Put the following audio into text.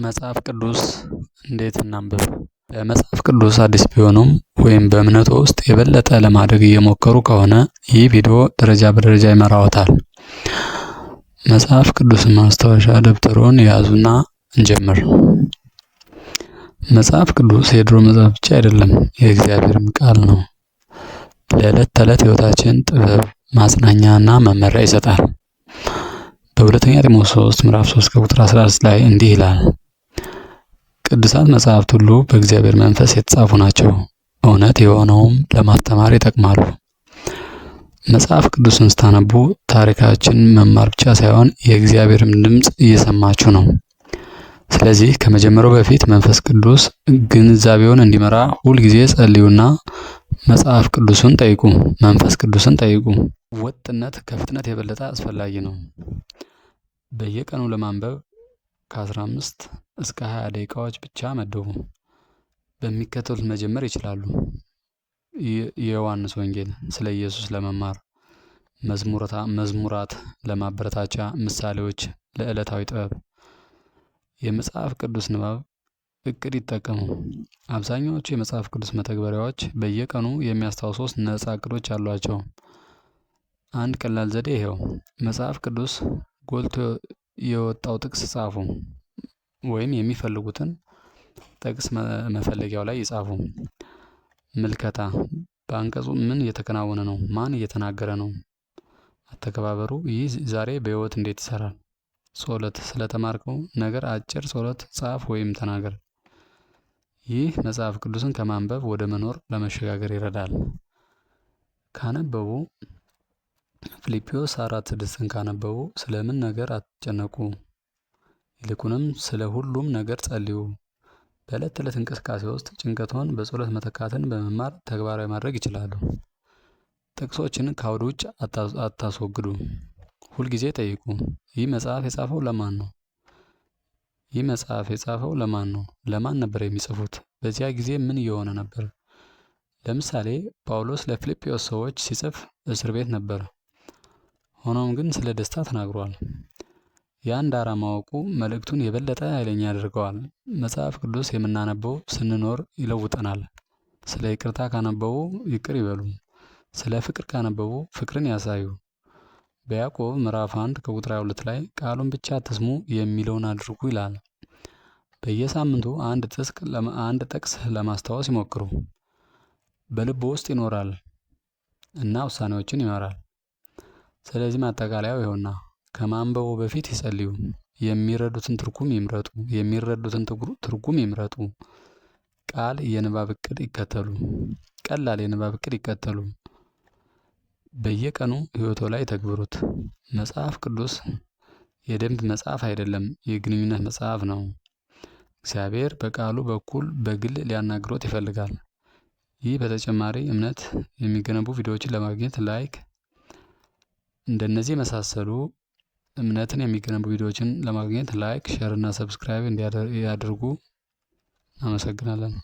መጽሐፍ ቅዱስ እንዴት እናንብብ? በመጽሐፍ ቅዱስ አዲስ ቢሆኑም ወይም በእምነቱ ውስጥ የበለጠ ለማደግ እየሞከሩ ከሆነ ይህ ቪዲዮ ደረጃ በደረጃ ይመራዎታል። መጽሐፍ ቅዱስን ማስታወሻ ደብተሮን ያዙና እንጀምር። መጽሐፍ ቅዱስ የድሮ መጽሐፍ ብቻ አይደለም፣ የእግዚአብሔርም ቃል ነው። ለዕለት ተዕለት ሕይወታችን ጥበብ፣ ማጽናኛ እና መመሪያ ይሰጣል። በሁለተኛ ጢሞቴዎስ ምዕራፍ 3 ከቁጥር 14 ላይ እንዲህ ይላል፣ ቅዱሳት መጽሐፍት ሁሉ በእግዚአብሔር መንፈስ የተጻፉ ናቸው፣ እውነት የሆነውም ለማስተማር ይጠቅማሉ። መጽሐፍ ቅዱስን ስታነቡ ታሪካችን መማር ብቻ ሳይሆን የእግዚአብሔርም ድምፅ እየሰማችሁ ነው። ስለዚህ ከመጀመሪያው በፊት መንፈስ ቅዱስ ግንዛቤውን እንዲመራ ሁል ጊዜ ጸልዩና መጽሐፍ ቅዱስን ጠይቁ። መንፈስ ቅዱስን ጠይቁ። ወጥነት ከፍጥነት የበለጠ አስፈላጊ ነው። በየቀኑ ለማንበብ ከ15 እስከ 20 ደቂቃዎች ብቻ መድቡ። በሚከተሉት መጀመር ይችላሉ። የዮሐንስ ወንጌል ስለ ኢየሱስ ለመማር፣ መዝሙራት ለማበረታቻ፣ ምሳሌዎች ለዕለታዊ ጥበብ። የመጽሐፍ ቅዱስ ንባብ እቅድ ይጠቀሙ። አብዛኛዎቹ የመጽሐፍ ቅዱስ መተግበሪያዎች በየቀኑ የሚያስታውሱ ነፃ እቅዶች አሏቸው። አንድ ቀላል ዘዴ ይኸው፣ መጽሐፍ ቅዱስ ጎልቶ የወጣው ጥቅስ ጻፉ፣ ወይም የሚፈልጉትን ጥቅስ መፈለጊያው ላይ ይጻፉ። ምልከታ፣ በአንቀጹ ምን እየተከናወነ ነው? ማን እየተናገረ ነው? አተገባበሩ፣ ይህ ዛሬ በሕይወት እንዴት ይሰራል? ጸሎት፣ ስለተማርከው ነገር አጭር ጸሎት ጻፍ ወይም ተናገር። ይህ መጽሐፍ ቅዱስን ከማንበብ ወደ መኖር ለመሸጋገር ይረዳል። ካነበቡ ፊልጵስዩስ 4:6ን ካነበቡ ስለምን ነገር አትጨነቁ፣ ይልቁንም ስለ ሁሉም ነገር ጸልዩ። በዕለት ተዕለት እንቅስቃሴ ውስጥ ጭንቀትዎን በጸሎት መተካትን በመማር ተግባራዊ ማድረግ ይችላሉ። ጥቅሶችን ከአውድ ውጭ አታስወግዱ። ሁልጊዜ ጠይቁ። ይህ መጽሐፍ የጻፈው ለማን ነው? ይህ መጽሐፍ የጻፈው ለማን ነው? ለማን ነበር የሚጽፉት? በዚያ ጊዜ ምን እየሆነ ነበር? ለምሳሌ ጳውሎስ ለፊልጵስዩስ ሰዎች ሲጽፍ እስር ቤት ነበር። ሆኖም ግን ስለ ደስታ ተናግሯል። ያን ዳራ ማወቁ መልእክቱን የበለጠ ኃይለኛ ያደርገዋል። መጽሐፍ ቅዱስ የምናነበው ስንኖር ይለውጠናል። ስለ ይቅርታ ካነበቡ ይቅር ይበሉ። ስለ ፍቅር ካነበቡ ፍቅርን ያሳዩ። በያዕቆብ ምዕራፍ 1 ከቁጥር 22 ላይ ቃሉን ብቻ አትስሙ የሚለውን አድርጉ ይላል። በየሳምንቱ አንድ ጥቅስ ለማስታወስ ይሞክሩ። በልቦ ውስጥ ይኖራል እና ውሳኔዎችን ይመራል። ስለዚህ ማጠቃለያው ይኸውና፣ ከማንበቡ በፊት ይጸልዩ። የሚረዱትን ትርጉም ይምረጡ። የሚረዱትን ትርጉም ይምረጡ። ቃል የንባብ እቅድ ይከተሉ። ቀላል የንባብ እቅድ ይከተሉ። በየቀኑ ሕይወቶ ላይ ተግብሩት። መጽሐፍ ቅዱስ የደንብ መጽሐፍ አይደለም፣ የግንኙነት መጽሐፍ ነው። እግዚአብሔር በቃሉ በኩል በግል ሊያናግሮት ይፈልጋል። ይህ በተጨማሪ እምነት የሚገነቡ ቪዲዮዎችን ለማግኘት like፣ እንደነዚህ የመሳሰሉ እምነትን የሚገነቡ ቪዲዮዎችን ለማግኘት like፣ share እና subscribe እንዲያደርጉ። አመሰግናለን።